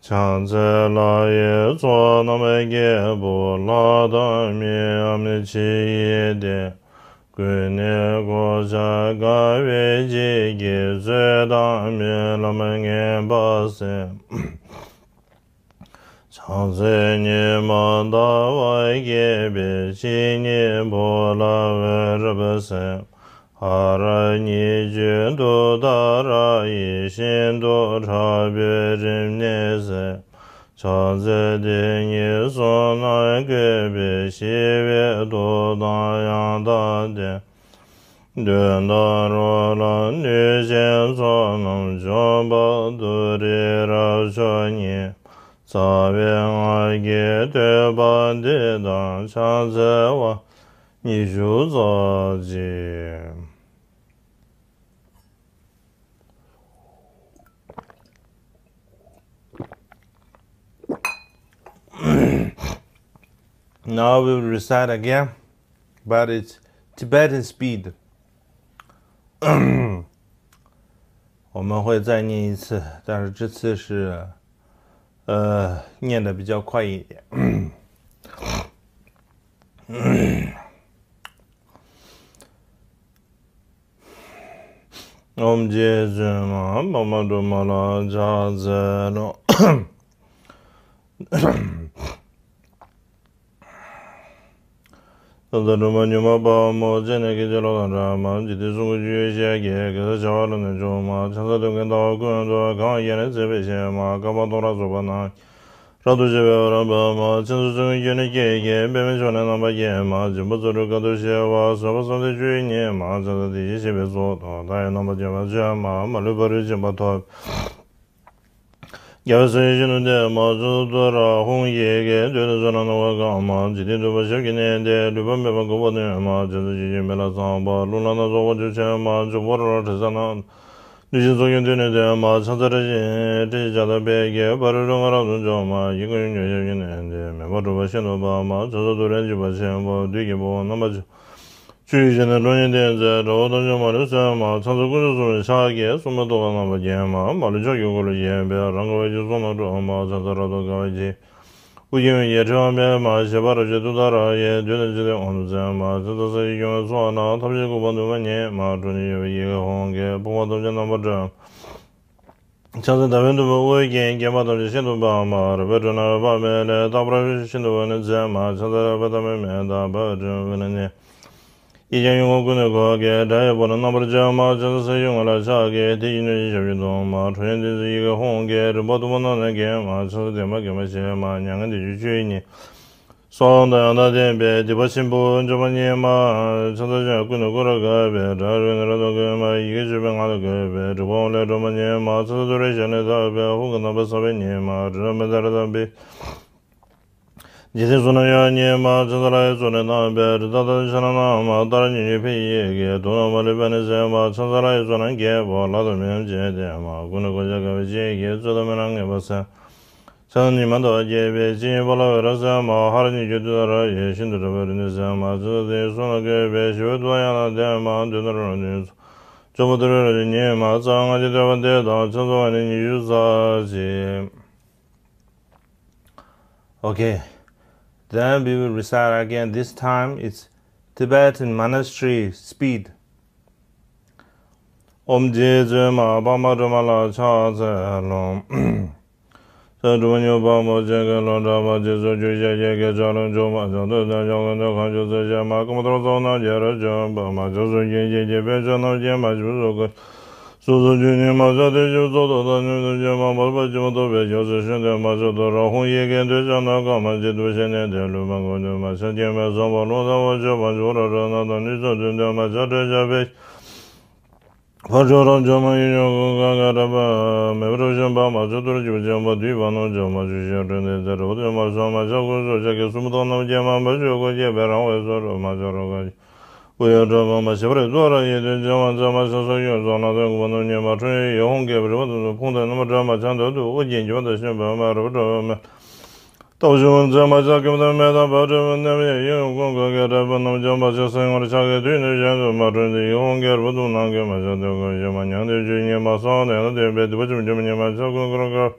བྱང་རྩེ་ལྷ་ཡི་ཚོགས་རྣམས་རྒྱལ་པོ་ལྷ་དང་མིའམ་ཕྱི་ཡི་དེད་དགོན་གནས་གོ་ཆ་དགའ་བའི་བརྗིད་ཀྱིས་རྩོད་དང་རྨི་ལམ་ངན་པ་སེལ། བྱང་རྩེ་ཉི་མ་ཟླ་བ་རྒྱས་པའི་ཕྱི་ཉིན་བོ་ལ་འོད་རབ་གསལ། ཧ་ར་གཉིས་བརྗོད་དུ་ཏཱ་ར་ཡི་ཤིན་ཏུ་ཕྲ་བའི་རིམས་ནད་སེལ། བྱང་རྩེ་དེ་ཉིད་གསུམ་རྣམས་བཀོད་པའི་ཞི་བའི་མཐུ་དང་ཡང་དག་ལྡན། གདོན་དང་རོ་ལངས་གནོད་སྦྱིན་ཚོགས་རྣམས་འཇོམས་པ་ཏུ་རེའི་རབ་མཆོག་ཉིད། རྩ་བའི་སྔགས་ཀྱི་བསྟོད་པ་འདི་དང་ཕྱག་འཚལ་བ་ཉི་ཤུ་རྩ་གཅིག། Now we will recite again, but it's Tibetan speed. 我们会再念一次，但是这次是，呃，念得比较快一点。ཨོཾ་རྗེ་བཙུན་མ་འཕགས་མ་སྒྲོལ་མ་ལ་ཕྱག་འཚལ་ལོ། ད་ལྟ་སྒྲོལ་མ་མྱུར་མ་དཔའ་མོ་སྤྱན་ནས་སྐད་ཅིག་གློག་དང་འདྲ་མ། འཇིག་རྟེན་གསུམ་མགོན་བཅུ་ཡི་ཞལ་གྱི། གེ་སར་བྱེ་བ་ལ་ནི་བྱུང་མ། ཕྱག་འཚལ་རྡུལ་ཀུན་ལྟ་བ་ཀུན་ཏུ་གང་བ་བརྒྱ་ནི་བརྩེགས་པའི་ཞལ་མ། བསྐལ་པ་སྟོང་ཕྲག་རྫོགས་པ་ན། རབ་ཏུ་ཕྱེ་བའི་འོད་རབ་འབར་མ། ཕྱག་འཚལ་ཚོགས་ཀྱི་རྒྱུད་ནི་སྐད་ཀྱི། པདྨས་ཕྱུང་ནས་རྣམ་པར་བརྒྱན་མ། འཇིགས་པ་རྩ་དྲུག་དཀའ་ཐུབ་ཞི་བ། བཟོད་པ་བསམ་གཏན་བཅུ་ཡི་ཉི་མ། ཕྱག་འཚལ་དེ་བཞིན་གཤེགས་པའི་གཙུག་ཏོར། མཐའ་ཡས་རྣམ་པར་རྒྱལ་བ་བྱོན་མ། མ་ལུས་ཕ་རོལ་ཕྱིན་པ་ཐོབ། རྒྱལ་བའི་སྲས་ཀྱི་ཞལ་དུ་འདེགས་མ། ཕྱག་འཚལ་ཏུ་ར་ཧཱུྃ་ཡི་གེ། བདུད་དང་ཕྱོགས་རྣམས་སྣང་བ་སྐར་མ། འཇིག་རྟེན་འདུས་པ་ཞབས་ཀྱིས་མནན་ཏེ། ལུས་པ་མེད་པར་འགུགས་པར་ནུས་མ། ཕྱག་འཚལ་ཆོས་ཀྱི་མེ་ལྷ་ཚངས་པ། རླུང་ལྷ་སྣ་ཚོགས་དབང་ཕྱུག་ཆེན་མ། འཇུག་པ་རོ་ལངས་དྲི་ཟ་ན། གནོད་སྦྱིན་ཚོགས་ཀྱིས་མདུན་ནས་བསྟོད་མ། ཕྱག་འཚལ་བཀྲ་ཤིས་བཀྲ་ཤིས་བྱ་དང་ཕཊ་ཀྱིས། ཕ་རོལ་ཀྲུང་ངར་རབ་ཏུ་འཇོམས་མ། ཡི་གེ་ཁོང་ཆུད་ཉོན་ཞབས་ཀྱིས་མནན་ཏེ། མེ་འབར་འཁྲུགས་པ་ཤིན་ཏུ་འབར་མ། ཕྱག་འཚལ་ཏུ་རེ་འཇིགས་པ་ཆེན་པོ། བདུད་ཀྱི་དཔུང་རྣམ་པར་འཇོམས། ཆུ་ཡི་ཞལ་ནི་གློག་བརྙན་ལྡན་མཛད། དགྲ་བོ་ཐམས་ཅད་མ་ལུས་གསོད་མ། ཕྱག་འཚལ་དཀོན་མཆོག་གསུམ་གྱི་ཕྱག་གིས། སྲུང་མའི་ཐུགས་ཀར་རྣམ་པར་བརྒྱན་མ། མ་ལུས་ཕྱོགས་ཀྱི་འཁོར་ལོས་བརྒྱན་པའི། རང་གི་འོད་ཀྱིས་གསུང་རྣམས་སྒྲོགས་མ། ཕྱག་འཚལ་རབ་ཏུ་དགའ་བའི་ཞལ། དབུ་སྐྱེས་མའི་ཡ་ཧྲི་བ་འབད་མ། བཞད་པ་རབ་བཞད་ཏུཏྟཱ་ར་ཡིས། བདུད་དང་འཇིག་རྟེན་དབང་དུ་མཛད་མ། ཕྱག་འཚལ་ས་གཞི་སྐྱོང་བའི་ཚོགས་རྣམས། ཐབས་ཤེས་འགུགས་པ་འདུན་མ་ཉིད་མ། ཁྲོ་གཉེར་གཡོ་བའི་ཡི་གེ་ཧཱུྃ་གིས། ཕོངས་པ་ཐམས་ཅད་རྣམ་པར་སྒྲོལ། ཕྱག་འཚལ་ཟླ་བའི་དུམ་བུས་དབུ་བརྒྱན། བརྒྱན་པ་ཐམས་ཅད་ཤིན་ཏུ་འབར་མ། རལ་པའི་སྒྲོ་ནི་རབ་འབར་བའི་ལས། རྟག་པར་ཤིན་ཏུ་འོད་ནི་མཛད་མ། ཕྱག་འཚལ་རལ་པ་དང་པོའི་མེ་དང་། འབར་བའི་སྒྲོ་ནི་འོད་ནི་གནས། ཡིག་བརྒྱ་ཡོན་ཀོང་ཀུན་ནས་བསྐོར་གྱིས། དགྲ་ཡི་དཔུང་རྣམས་རྣམ་པར་འཇོམས་མ། ཕྱག་འཚལ་ས་གཞི་སྔོན་ལ་ཕྱག་གིས། དེ་ཡི་གནོད་སྦྱིན་ཞབས་ཀྱིས་བརྡུང་མ། ཁྲོ་གཉེར་ལྡན་ཚེ་ཡི་གེ་ཧཱུྃ་གིས། རིམ་པ་གཏུམ་པོ་རྣམས་ནི་འགེམས་མ། ཕྱག་འཚལ་བདེ་མ་དགེ་མ་ཞི་མ། མྱ་ངན་འདས་ཞི་མཆོད་ཡོན་ཉིད། གསུམ་དང་ཡང་དག་ལྡན་པའི། སྡིག་པ་ཆེན་པོ་འཇོམས་པ་ཉིད་མ། ཕྱག་འཚལ་ཕྱོགས་ཀུན་ཏུ་བསྐོར་རབ་དགའ་བའི། དགྲ་རོ་ནི་རབ་ཏུ་བསྐོར་མ། ཡི་གེ་བཅུ་པའི་ངག་ནི་བཀོད་པའི། རིག་པ་ཧཱུྃ་ལས་སྒྲོལ་མ་ཉིད་མ། ཕྱག་འཚལ་ཏུ་རེའི་ཞབས་ནི་བརྡབས་པའི། ཧཱུྃ་གི་རྣམ་པའི་ས་བོན་ཉིད་མ། རི་རབ་མན་དཱ་ར་དང་འབིགས། འཇིག་རྟེན་གསུམ་རྣམས་གཡོ་བ་ཉིད་མ། ཕྱག་འཚལ་ལྷ་ཡི་གཙུག་ནས་བསྣམས་པའི། རི་དྭགས་རྟགས་ཅན་ཕྱག་ན་བསྣམས་མ། ཏཱ་ར་གཉིས་བརྗོད་ཕཊ་ཀྱི་ཡི་གེས། དུག་རྣམས་མ་ལུས་པ་ནི་སེལ་མ། ཕྱག་འཚལ་ལྷ་ཡི་གཙུག་ན་རྒྱལ་པོ། ལྷ་དང་མིའམ་ཅི་ཡིས་བསྟེན་མ། མགོ་ནི་གོ་ཆ་དགའ་བའི་བརྗིད་ཀྱིས། རྩོད་དང་རྨི་ལམ་ངན་པ་སེལ། ཕྱག་འཚལ་ཉི་མ་ཟླ་བ་རྒྱས་པའི། ཕྱི་ཉིན་ཕོ་ལྷ་འོད་རབ་གསལ་མ། ཧ་ར་གཉིས་བརྗོད་ཏུཏྟཱ་ར་ཡིས། ཤིན་ཏུ་ཕྲ་བའི་རིམས་ནད་སེལ་མ། ཕྱག་འཚལ་དེ་ཡི་གསུང་ལ་བཀོད་པའི། ཞི་བའི་མཐུ་དང་ཡང་དག་ལྡན་མ། གདོན་དང་རོ་ནི་ཚོགས་འཇོམས་པ་ཏུ་རེའི་རབ་མཆོག་ཉིད་མ། རྩ་བའི་སྔགས་ཀྱི་བསྟོད་པ་འདི་དང་། ཕྱག་འཚལ་བ་ནི་ཉི་ཤུ་རྩ་གཅིག། Okay, then we will recite again. This time it's Tibetan monastery speed. ཨོཾ་རྗེ་བཙུན་མ་འཕགས་མ་སྒྲོལ་མ་ལ་ཕྱག་འཚལ་ལོ། ས་གྲུབ་ཉོན་པ་མོ་ཅན་གྱི་ལོ་འདྲ་མ་ཅི་སོ་ཅུ་ཞེ་བརྒྱད་ཀྱི་ཆ་ལུང་འཇོག་མ་ཆ་དོད་དང་ཞོག་གི་འདོད་ཁང་ཆུ་ཚོད་བཞི་མ་ཀུམ་ཐོར་ཚོགས་རྣམས་ཀྱི་རུ་ཅུང་པ་མ་ཆ་སོ་ཅུ་ཞེ་བརྒྱད་དཔེ་ཆ་རྣམས་ཀྱི་མ་ཞུ་སོ་གི། སོ་སོ་ཆུ་ནི་མ་ཆ་དེ་ཞུ་ཚོགས་དོ་དང་ཉུང་དུ་ཆེ་མ་མར་པ་ཅི་མ་ཐོབ་པའི་ཞོ་སོ་ཤིན་ཏེ་མ་ཆ་དོ་ར་ཧུང་ཡི་གེ་འདོད་ཆ་ན་ཀ་མ་ཅི་དུ་ཤེ་ནས་དེ་ལུས་མ་གོ་ནས་མ་ཆ་སྐྱེ་མེད་བཟང་པོ་ལུང་དང་བ་ཆོས་པ་འཇུག་ར་ར་ན་དང་ནུས་ཚོད་དུ་འདོད་མ་ཆ་སྤྲོད་བྱ་བའི། ཕར་ཕྱོགས་རབ་འབྱོར་མ་ཡིན་ཡོང་གི་གང་ག་རབ་པ་མེད་པར་ཞིང་པ་མ་ཆོག་ཏུ་རྒྱུ་ཅན་པ་དུས་པ་ནང་འཇོག་མ་ཆོག་ཞེས་སྤྲོས་ཏེ་དེ་རབ་ཏུ་མ་སོང་མ་ཆག་ཀུན་སོགས་ཆག་གི་གསུམ་དང་རྣམ་བརྒྱད་མ་འབའ་ཞིག་ཀུན་སྐྱེས་པའི་རང་བའི་སོ་རུ་མ་ཆག་རོ་ག་ཀུ་ཡོ་གྲོགས་པ་མ་ཤེས་པར་རྡོ་ར་ཡེ་དུས་འཇོག་མ་ཆག་མ་ཆག་སོགས་ཡོད་ཙང་ན་དོན་གོ་བ་རྣམ་བརྒྱད་མ་འཁྲུལ་ཡོད་ཡོད་ཧོང་སྐད་པའི་རི་བ་དུ་ཕུང་དང་རྣམ་པ་འདྲ་མ་ཆག་འདོད་དུ་ཨོ་རྒྱན་འཇོག་དང་ཤེས་པ་མ་རབ་གྲོགས་པ་མ། སྟོབས་ཆུང་མཛད་མ་ཆག་སྐྱོབ་དང་མེད་དང་བག་གྲོས་མི་རྣམ་ཡང་ཡོད་ཀུན་གོ་གེ་གྲགས་པ་རྣམས་ཀྱང་མ་ཆག་སེང་བར་ཆགས་ཀྱི་དུས་ནི་གཞན་དུ་མ་འཁྲུལ་ཏེ་ཡིད་འོང་གེར་བུ་དུང་ནང་གི་མ་ཆག་དུས་ཀུན་ཞེན་མ་མྱང་འདས་ཆོས་ཉིད་མ་སོང་ནས་ན་དེ་བས་སྡིག་པ་ཆུང་ཆུང་ཉིད་མ་ཆག་ཀུན་ཀུན་ཀུན་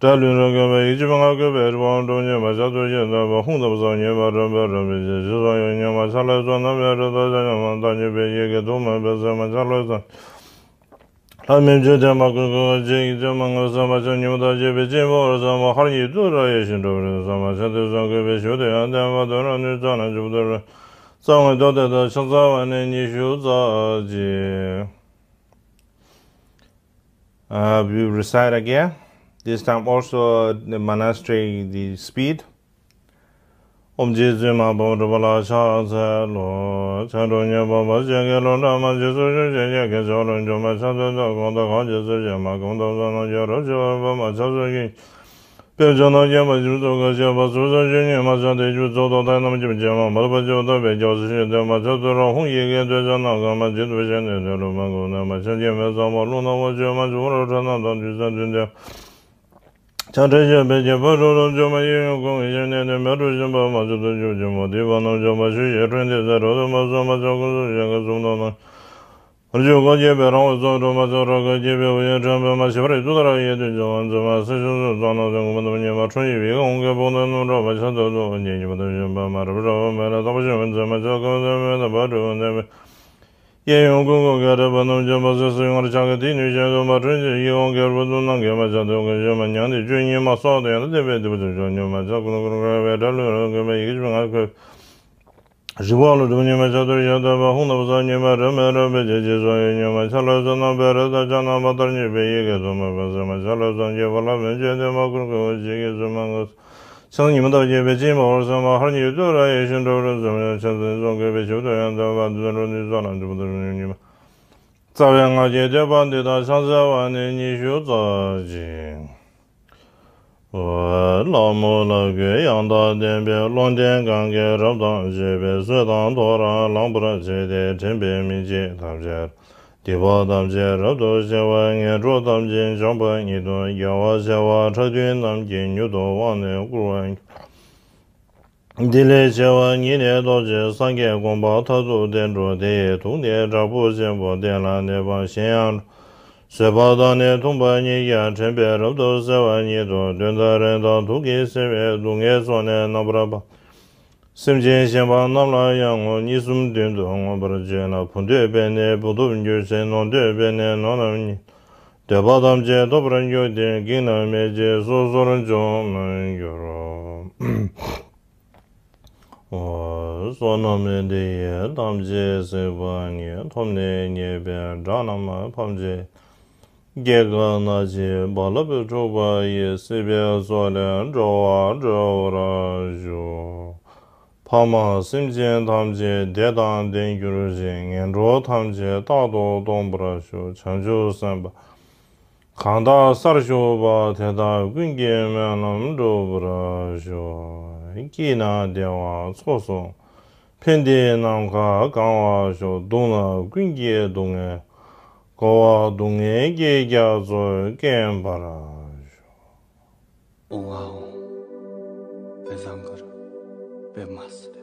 དགྲ་ལུས་རང་གོས་པའི་ཡིད་ཆེས་ང་གོས་པའི་རི་བོང་གྲོང་ཉིད་མ་ཆག་ཏུ་ཞེན་འདོད་པ་ཧུང་དང་བཟང་ཉིད་མ་རབ་པའི་རབ་པའི་རྗེས་ཞེས་སོགས་ཡོད་ཉིད་མ་ཆག་ལས་སོགས་རྣམ་པའི་རི་དྭགས་ཆ་ཉམས་མ་བཏང་ཉེས་པའི་ཡི་གེ་དུ་མ་འབད་ཟེར་མ་ཆག་ལས་སོགས། ལྷ་མིན་བརྗོད་དེ་མ་བསྐུལ་བསྐུལ་བ་ཅན་གྱི་ཅན་མ་ངོ་བསམ་པ་ཅན་ཉིད་མ་དག་བྱེད་པའི་སྤྱི་བོར་བསམ་པ་ཧར་ཉིད་དུ་ར་ཡེ་ཤེས་འགྲོ་བར་བསམ་པ་ཆ་དེ་བསམ་དགོས་པའི་ཞུ་དེ་ཡང་བསྟན་པ་དོན་ར་ནུས་རྩ་ན་འཇུག་དོར་བའི་རྩ་བའི་མདོ་དེ་དག་ཕྱག་འཚལ་བ་ནི་ཉི་ཤུ་རྩ་གཅིག Uh, we recite again, this time also the monastery, the speed. ཨོཾ་རྗེ་བཙུན་མ་འབུམ་གྲུབ་པ་ལ་ཕྱག་འཚལ་ལོ། ཕྱག་དྲུག་ཉོན་མོངས་པ་ཅན་གྱི་ལོ་འདྲ་མ་ཅི་སོ་ཅུ་ཞེ་བརྒྱད་ཀྱི་ཆ་ལུང་འཇོག་མ་ཆག་དོད་དང་གང་དང་གང་ཅི་སོ་ཅི་མ་གང་དང་གང་རྣམས་ཀྱི་རབ་ཆེ་བར་པ་མ་ཆག་སོ་ཅི། དཔེ་ཆ་རྣམས་ཀྱི་མ་ཞུ་སོ་ག་ཤེས་པ་སོ་སོ་ཅུ་ཉིད་མ་ཆག་དེ་ཞུ་ཚོགས་དོ་དང་རྣམ་བསྒྱིམ་ཅན་མ་མར་པ་ཅི་མ་ཐོབ་པའི་སྐྱབས་སུ་མཆི་དེ་མ་ཆག་ཏུ་ར་ཧུང་ཡི་གེ་འདོད་ཆ་ན་ཀ་མ་ཅི་དུ་ཤེ་ནས་དེ་ལུས་མ་གོ་ནས་མ་ཆག་སྐྱེ་མེད་བཟང་པོ་ལུང་དང་བ་ཆོས་མ་འཇུག་ར་ཁྲ་རྣམས་དང་དུས་གསུམ་དུས་འདས། ཆ་ཁྲེ་ཞེས་པའི་རྒྱལ་པོ་རུ་རུ་འཇོག་མ་ཡིན་ཡང་ཀུན་གྱི་ཞལ་ནས་ནི་མེ་ཏོག་བཞིན་པ་མ་ཆུ་དུ་འཇུག་ཅིང་མོ་དེ་བ་རྣམས་འཇོག་མ་ཞུ་ཞེས་ཁྲོན་དེ་ཟེར་རོ་དུ་མ་སོང་མ་ཆག་ཀུན་སོགས་ཞེས་ཀྱི་གསུང་དང་ནང་། རུ་ཅུང་གོ་སྐྱེས་པའི་རང་བའི་ཚོགས་སྒྲོལ་མ་ཚོགས་ར་ག་སྐྱེས་པའི་འོ་ཡ་ཁྲོན་པའི་མ་ཤེས་པར་ཡིད་དུ་དར་ཡེ་དུ་འཇོག་མ་འཛིན་མ་སེ་ཤུ་སུ་ཙང་ན་ཟེར་ངུ་མ་དུ་མ་ཉེས་མ་ཁྲོན་ཡི་བའི་ཀུན་གྱི་བུང་དང་ནུ་འདྲ་མ་ཆ་དུ་དུ་ཉེ་ཉེ་མ་དུ་བཞིན་པ་མ་རབ་ར་བ་མེ་ལ་རྟག་པ་ཞུ་མི་འཛིན་མ་ཆག་ཀུན་དུ་མེ་དང་བ་དྲུག་འདས་པའི། གཡས་གཡོན་ཀུན་གོ་གེ་གྲགས་པ་རྣམས་ཀྱང་མ་སེ་སེ་ཡོང་བར་ཆགས་ཀྱི་དེ་ནི་གཞན་དུ་མ་འཁྲུལ་ཅིང་ཡིད་འོང་གེར་བུ་དུང་ནང་གི་མ་ཆག་དོད་ཀུན་ཞེན་མ་མྱང་འདས་ཆོས་ཉིད་མ་སོགས་དེ་ཡང་དེ་བས་སྡིག་པ་ཆུང་ཆུང་ཉུང་མ་ཆག་ཀུན་ཀུན་གོ་བའི་དགྲ་ལུས་རང་གོས་པའི་ཡིད་ཀྱི་ང་གོས། རི་བོང་ལ་གྲུབ་ཉིད་མ་ཆག་ཏུ་ཞེན་འདོད་པ་ཧུང་དང་བཟང་ཉིད་མ་རབ་མེད་རབ་པའི་རྗེས་ཀྱི་སོགས་ཡོད་ཉིད་མ་ཆག་ལས་སོགས་རྣམ་པའི་རི་དྭགས་ཆ་རྣམས་མ་ལྟར་ཉེས་པའི་ཡི་གེ་དུ་མ་འབད་ཟེར་མ་ཆག་ལས་སོགས་འགྱེད་པ་ལ་མི་འགྱེད་དེ་མ་བསྐུལ་བསྐུལ་བ་ཅན་གྱི་ཚུལ་མ་ངོ་ཚང་ཉི་མ་དག་བྱེད་པའི་སྤྱི་བོར་བསམ་པ་ཧར་ཉིད་དུ་ར་ཡེ་ཤེས་འགྲོ་བར་བསམ་ཡང་ཆ་ཚང་གསུང་དགོས་པའི་ཞབས་ཏོག་ཡང་དོན་པ་འདི་ལྟར་འདི་ཙམ་ལ་འཇུག་པ་དང་ཉིད་མ། རྩ་བའི་སྔགས་ཀྱི་བསྟོད་པ་འདི་དག་ཕྱག་འཚལ་བ་ནི་ཉི་ཤུ་རྩ་གཅིག། ལྷ་མོ་ལ་གུས་ཡང་དག་ལྡན་པའི་བློ་ལྡན་གང་གིས་རབ་དང་བརྗོད་པའི་གསོལ་དང་ཐོ་རངས་བླངས་པར་བྱས་ཏེ་དྲན་པའི་མི་འཇིགས་ཐམས་ཅད། སྡིག་པ་ཐམས་ཅད་རབ་ཏུ་ཞི་བ་ངན་འགྲོ་ཐམས་ཅད་འཇོམས་པ་ཉིད་དོ། རྒྱལ་བ་བྱེ་བ་ཕྲག་བདུན་རྣམས་ཀྱིས་མྱུར་དུ་དབང་ནི་བསྐུར་བར་འགྱུར། དེ་ལས་བྱེ་བ་ཉིད་ནི་ཐོབ་ཅིང་སངས་རྒྱས་དགོངས་པ་མཐར་ཐུག་དེར་འགྲོ། དེ་ཡི་དུག་ནི་དྲག་པོ་ཆེན་པོ་སྟེང་ལ་གནས་པ་གཞན་ཡང་འགྲོ། བཟོད་པ་དང་ནི་མཐུན་པ་ཉིད་ཀྱིས་དྲན་པས་རབ་ཏུ་གསལ་བ་ཉིད་དོ། གདོན་དང་རིམས་དང་དུག་གིས་བསད་པའི་སྡུག་བསྔལ་སོགས་ནི་རྣམ་པར་སྤངས། སེམས་ཅན་གཞན་པ་རྣམས་ལ་ཡང་ངོ་། གཉིས་གསུམ་བདུན་དུ་མངོན་པར་བརྗོད་ན། བུ་འདོད་པས་ནི་བུ་ཐོབ་འགྱུར་ཞིང་ནོར་འདོད་པས་ནི་ནོར་རྣམས་རྙེད། འདོད་པ་ཐམས་ཅད་ཐོབ་པར་འགྱུར་ཏེ། བགེགས་རྣམས་མེད་ཅིང་སོ་སོར་འཇོམས་མི་འགྱུར་རོ། བསོད་ནམས་འདི་ཡིས་ཐམས་ཅད་གཟིགས་པ་ཉིད། ཐོབ་ནས་ཉེས་པའི་དགྲ་རྣམས་ཕམ་བྱས། སྐྱེ་རྒ་ན་འཆིའི་རྦ་རླབས་འཁྲུགས་པ་ཡི། སྲིད་པའི་མཚོ་ལས་འགྲོ་བ་སྒྲོལ་བར་ཤོག། ཕ་མ་སེམས་ཅན་ཐམས་ཅད་བདེ་དང་ལྡན་གྱུར་ཅིག། ངན་འགྲོ་ཐམས་ཅད་རྟག་ཏུ་སྟོངས་པར་ཤོག། བྱང་ཆུབ་སེམས་དཔའ་གང་དག་སར་བཞུགས་པ་དེ་དག་ཀུན་གྱི་སྨོན་ལམ་འགྲུབ་པར་ཤོག། སྐྱིད་ན་བདེ་བ་ཚོགས་སུ་ཕན་བདེའི་ནམ་མཁའ་གང་བར་ཤོག། སྡུག་ན་ཀུན་གྱི་སྡུག་བསྔལ་འཁོར་བ་སྡུག་བསྔལ་གྱི་རྒྱ་མཚོ་སྐེམ་པར་ཤོག། ཨོང་ཨ་ཨོང་། དཔེ་བཟང་གུ་རུ་པདྨ་སིདྡྷི།